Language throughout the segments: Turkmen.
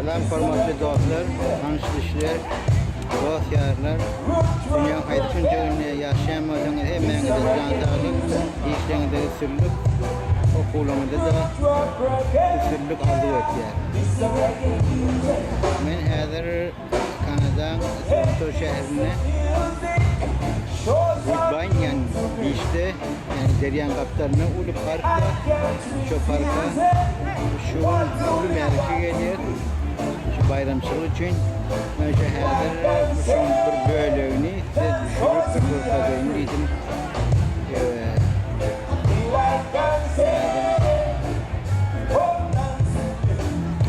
Salam hormatly dostlar, tanyş-bilişler, dost-ýarlar. Dünýäň haýsy künjeginde ýaşaýan bolsaňyz hemmäňize jan saglyk, işleriňizde üstünlik, okuwlaryňyzda-da üstünlik arzuw etýärin. Men häzir Kanadaň Toronto şäherinde Woodbine ýan beachde, ýagny derýaň gapdalynda uly park bar. Şo parka şu gün uly märeke gelýär. Şu baýramçylyk üçin. Men şu häzir şoň bir bölegini size düşürip bir görkezeýin diýdim.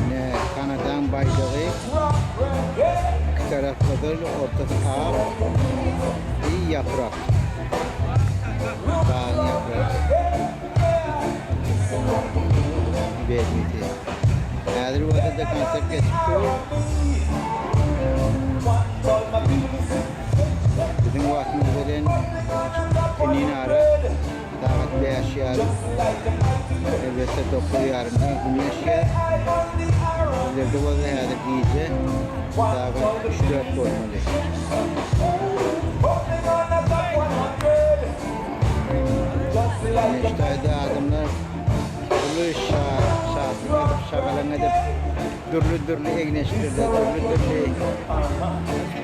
Ine Kanadaň baýdagy. Iki tarap gyzyl, ortasy ak. I ýaprak. Dagyň ýapragy. Belgisi. Häzir bolsa-da konsert geçip dur. Biziň wagtymyz bilen ikindin ara sagat bäş ýarym. Elbetde dokuz ýarymda gün ýaşýar. Bizlerde bolsa häzir gije sagat üç-dört bolmaly. Ine şu taýda adamlar uly şatlyk edip, şagalaň edip, dürli-dürli egin-eşiklerde, dürli-dürli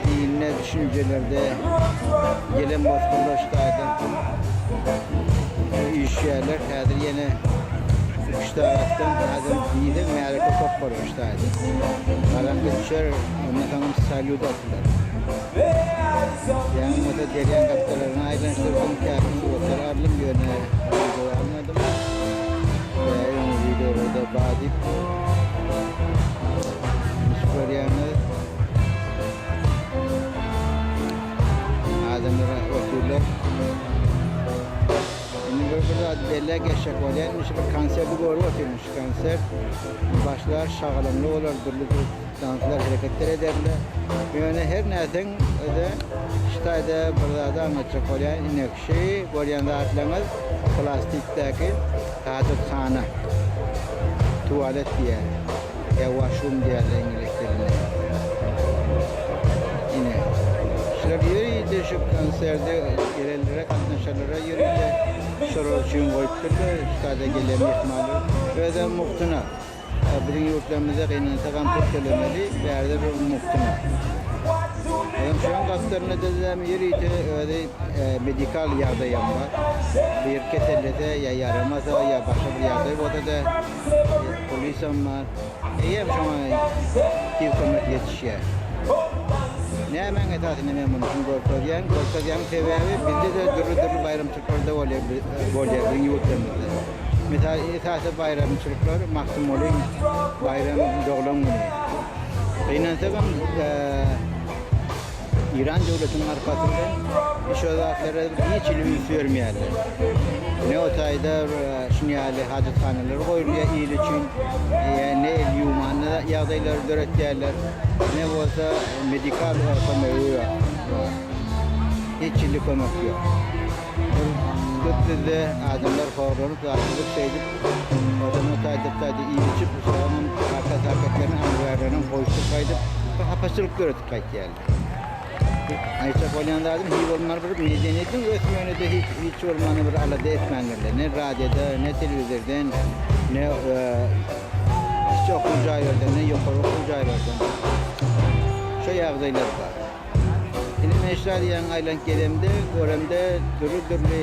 dinde, düşünjelerde gelen bosgunlar şu taýda üýşýärler. Häzir ýene üç sagatdan adam diýseň märeke köp bolar şu taýda. Garaňky düşer, ondan soňam salýut atylar. Ýaňy bolsa derýaň gapdalaryna aýlanyşdyrdym, käbir suratlar aldym, ýöne wideo almadym. Sebäbi öň wideolarda bar diýip niçik görýäňiz. Adamlar otyrlar. Indi bir bir zat belläp geçjek bolýan, indi şu bir konserti görüp otyryn, şu konsert başlar şagalaňly bolar, dürli danslar, hereketler ederler. Ýöne her nätseň öde şu taýda bir zady aňlatjak bolýan, inekşi görýän zatlaryňyz plastikdäki hajathana, tualet diýýär. Ýa washroom diýýärler iňlis dilinde. Ine. Şular ýörite şu konserde gelenlere, gatnaşanlara ýörite şolar üçin goýupdyrlar. Şu taýda gelen myhmanlar özem mugtuna. Biziň ýurtlarymyzda gynansagam pul tölemeli, bärde bir mugtuna. Özem şoň gapdalynda dezem ýörite özi medikal ýagdaýam bar. Bir kesellese ýa ýaramasa ýa başga bir ýagdaý bolsa-da polisam bar. Eýýäm şoňa tiz kömek ýetişýär. Nämäň esasynda men muny üçin görkezýän? Görkezýäniň sebäbi bizde-de dürli-dürli baýramçylyklarda bolýar, bolýar biziň ýurtlarymyzda. Mysal, esasy baýramçylyklar Magtymgulyň baýram doglan güni. Gynansagam, Iran döwletiniň arkasy bilen şo zatlara hiç hili üns bermeýärler. Ne o taýda şuny ýaly hajathanalar goýulýar il üçin, ne el ýuwman ýagdaýlary döretýärler, ne bolsa medikal kömegi ýok. Hiç hili kömek ýok. Köp bizde adamlar horlanyp zatlanyp şeýdip odama taýdyp taýdy iýip içip soňam arka saketlerini aňrybarlaryny goýuşdyryp gaýdyp bir hapaçylyk döredip gaýtýarlar. Aýtjak bolýan zadym hiý bolman bir medeniýetiň ösmegine-de hiç hiç bolmanda bir alada etmändirler. Ne radioda, ne telewizordan, ne kiçi okuw jaýlardan, ne ýokary okuw jaýlardan. Şo ýagdaýlar bar. Indi men şu ýaly aýlanyp gelemde, göremde dürli-dürli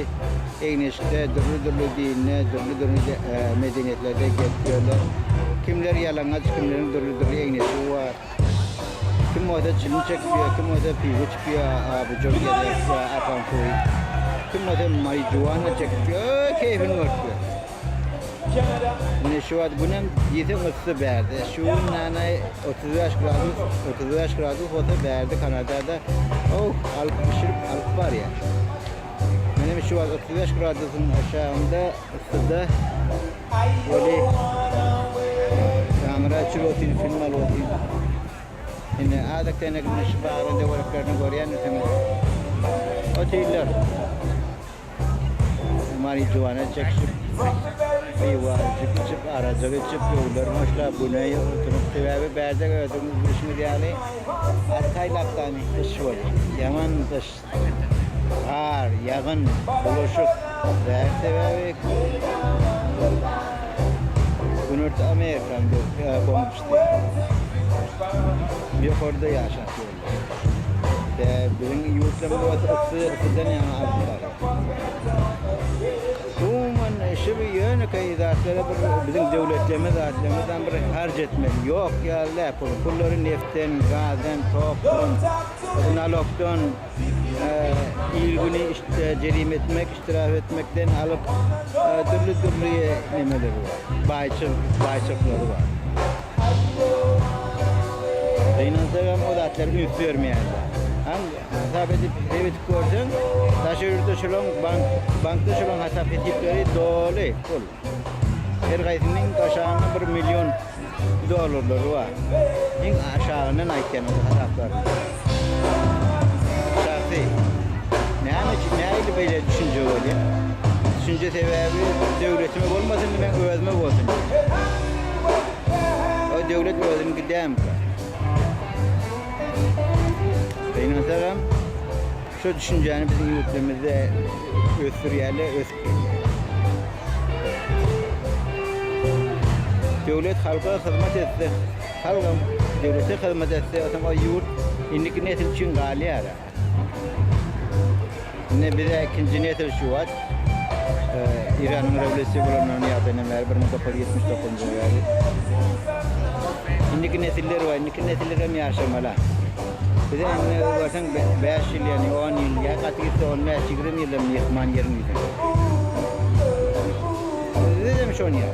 egin-eşikde, dürli-dürli dinde, dürli-dürli medeniýetlerde gezip ýörler. Kimler ýalaňaç, kimleriň dürli-dürli egin-eşigi bar. Kim bolsa çilim çekip ýör, kim bolsa piwo içip ýör, abujar gezek, akan suwy. Kim bolsa marijuana çekip ýör, keýfini görüp ýör. Ine şu wagt günem diýseň yssy bärde. Şu gün nana 35 gradus, 35 gradus bolsa bärde Kanadada oh alyp bişirip alyp barýar. Menem şu wagt 35 gradusyň aşagynda yssyda weli kamera açyp otyryn, film alyp otyryn. Indi azak-tenek indi şu bagyň töwereklerini görýändirsiňiz. Otyrlar. Marijuana çekişip. Piwajyk içip, arajyk içip, öwlerini hoşlap, güne oturyp, sebäbi bärde özüňiz bilşiňiz ýaly, arkaýlapdan gyş bolýar. Ýaman gyş. Gar, ýagyn, bulaşyk. Bäri sebäbi Günorta Amerikanyň goňşusy. Ýokarda ýaşap ýörler. Sebäbi biziň ýurtlarymyz bolsa yssy, yssydan ýaňa alyp barýar. Umuman şu bir ýönekeý zatlara bir biziň döwletlerimiz zatlarymyzdan bir harç etmeli. Ýok ýaly pul. Pullary neftden, gazdan, tokdan, nalogdan, il güni işte jerime etmek, iştiraf etmekden alyp dürli-dürli nemeleri bar. Baýçyl, baýçylyklary bar. Gynansagam o zatlara üns bermeýärler. Hasap edip, sebedip görseň, daşary ýurtda şolaň bank, bankda şolaň hasap hesipleri doly pul. Her gaýsynyň aşagynda bir million dollarlary bar. Iň aşagyndan aýtýan o hasaplar. Şahsy. Näme üçin, nähili beýle düşünje bolýar? Düşünje sebäbi döwletime bolmasyn, men özüme bolsun. O döwlet özüniňki dälmi? Gynansagam, şu düşünjäni biziň ýurtlarymyzda ösdürýärler, ösüp gelýär. Döwlet halka hyzmat etse, halkam döwlete hyzmat etse, o zaman ýurt indiki nesil üçin galýar. Indi bize ikinji nesil şu wagt Iranyň rewolýusiýa bolandan ýagdaýyndan bäri 1979-njy bäri. Indiki nesiller bar, indiki nesiller hem ýaşamaly. Bize indi görseň 5 ýyl ýa 10 ýyl ýa gaty gitse 15 20 ýyl hem ýykman ýeriň ýüzünde. Biz hem şony ýa.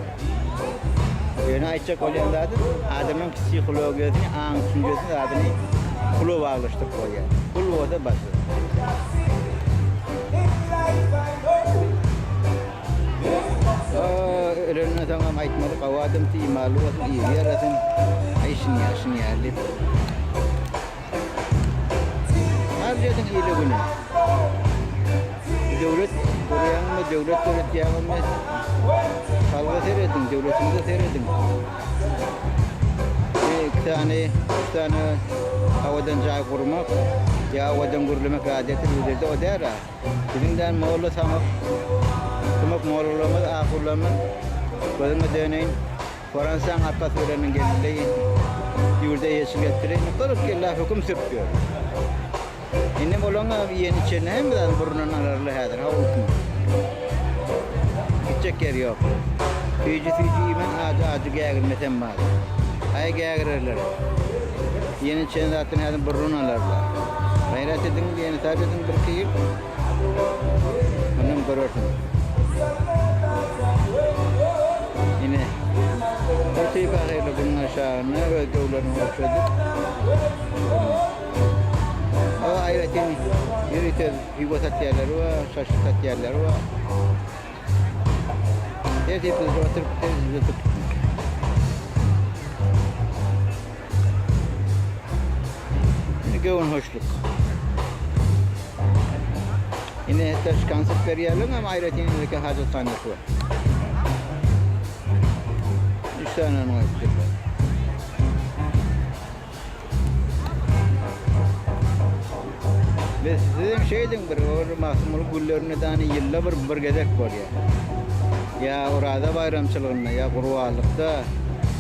Ýöne aýtjak bolýan zadym adamyň psihologiýasyny, aň düşünjesini zadyny pula baglaşdyryp goýýar. Pul bolsa başy. Ölenden soňam aýtmaly gowy adam imanly bolsun, iri ýarasyn. Aý şuny ýa şuny ýa diýip. Her ýeriň ili güni. Döwlet gurýaňmy, döwlet döretýäňmi? Halka serediň, döwletimize serediň. Bir sany, üç sany owadan jaý gurmak ýa owadan gürlemek radyýeti bizde o däl-ä. Biziň däl molla saňa kömek mollalarymyz, ahunlarymyz gözüňe döneýin. Fransiýanyň arkasy bilen geldi, ýurda eýeçilik etdiler. Indi 40 ýyllap höküm sürüp ýör. Indi bolaň iýen içen hemme zadyny burnundan alarlar häzir, ha unutma. Gitjek ýeri ýok. Süýji süýji iýmän ajy ajy gägirmesem bar. Aý gägirerler. Iýen içen zatdan häzir burnundan alarlar. Gaýrat ediň, ýene sap ediň birki ýyl. Ondan görersiň. Ine, bir tüýs ahyrly günüň aşagynda öz döwlerini ogşadyp, o aýratyn ýörite piwo satýarlar we şaşlyk satýarlar we tertipli oturyp, tertipli oturyp gitmek. Göwün hoşluk. Ine hatta şu konsert berýärler hem aýratyn indiki hajathanasy bar. Üç tane goýupdyrlar. Biz sizem şeýdiň bir bir Magtymguly günlerinde dany ýylda bir bir gezek bolýar. Ýa Oraza baýramçylygynda ýa Gurbanlykda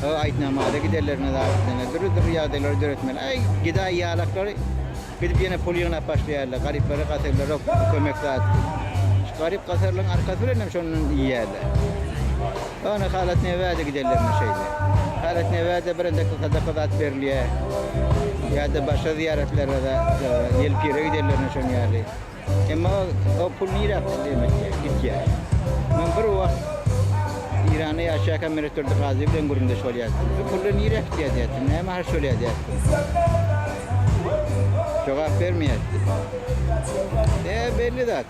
o aýtnamada giderlerine zatlaryna dürli-dürli ýagdaýlary döretmeli. Aý gedaý ýalaklary gidip ýene pul ýygnap başlaýarlar. Garyplara gasarlara kömek zat. Şu garyp gasarlaryň arkasy bilen hem şondan iýýärler. Ony Halat Newada gidenlerinde şeýle. Halat Newada bir endek sadaka zat berilýär. Ýa-da başga zyýaratlara-da Ýelpire gidenlerinde şoň ýaly. Emma o pul nirä gitýär? Men bir wagt Iranda ýaşaýarkam Meret Durdy Gazy bilen gürrüňdeş bolýardym. Bu pullar nirä gitýär diýýärdim. Näme harç bolýar diýýärdim. Jogap bermeýärdi. E, belli zat.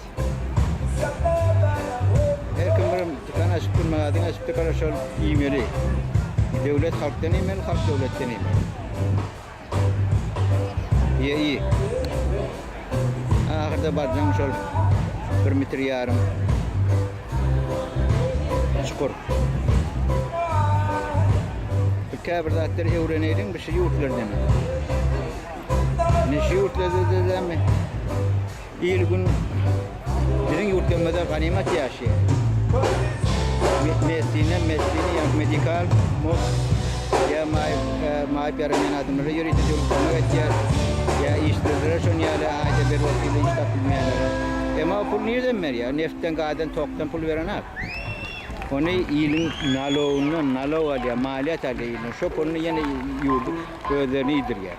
Her kim bir dükan açypdyr, magazin açypdyr, gara şol iýmeli. Döwlet halkdan iýmeli, halk döwletden iýmeli. Iýe iý. Ahyrda barjaň şol bir metr ýarym. Çukur. Bir käbir zatlary öwreneýliň bir şu ýurtlardan. Ne şu ýurtlarda da il gün biziň ýurtlarymyzda ganymat ýaşaýar. Messine, messine ýa medikal, mos ýa maýyp, maýyp ýaranýan adamlara ýörite döwlet kömek etýär. Ýa işsizlere şon ýaly aýda bir wagt iş tapyp bilmeýänlere. Emma o pul nirden berýär? Neftden, gazdan, tokdan pul berenak. Ony iliň nalogyndan nalog alýar, maliýat alýar ilden. Şo puluny ýene ýurduň özlerine iýdirýär.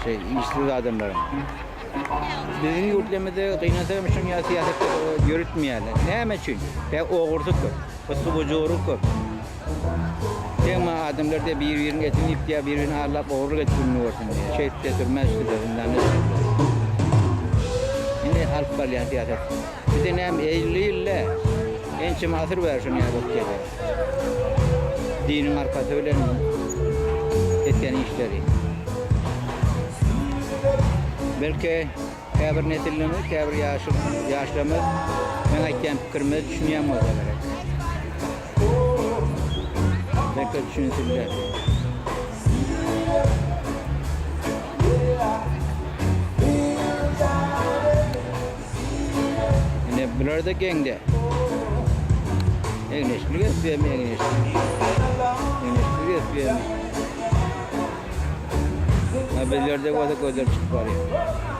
Şeý işsiz adamlaryň. Biziň ýurtlarymyzda gynansagam şuň ýaly syýasat ýöretmeýärler. Näme üçin? Sebäbi ogurlyk köp, gysgy-bujury köp. Emma adamlar da bir-biriniň etini iýip ýa bir-birini aldap ogurlyk edip gününi görsün diýýär. Şeýdip de durmaz işte zyndanda. Indi alyp barylýan syýasat. Bize näme 50 ýylda ençeme asyr bäri şuny ýaly bolup gelýär. Diniň arkasy bilen etýän işleri. Belki käbir nesillerimiz, käbir ýaşy ýaşlarymyz meň aýtýan pikirime düşünýän bolsa gerek. Belki düşünsinler. Ine bular da geňde. Egneşli gezýärmi egneşli? Egneşli gezýärmi? Ha bizlerde bolsa gözler çykyp barýar.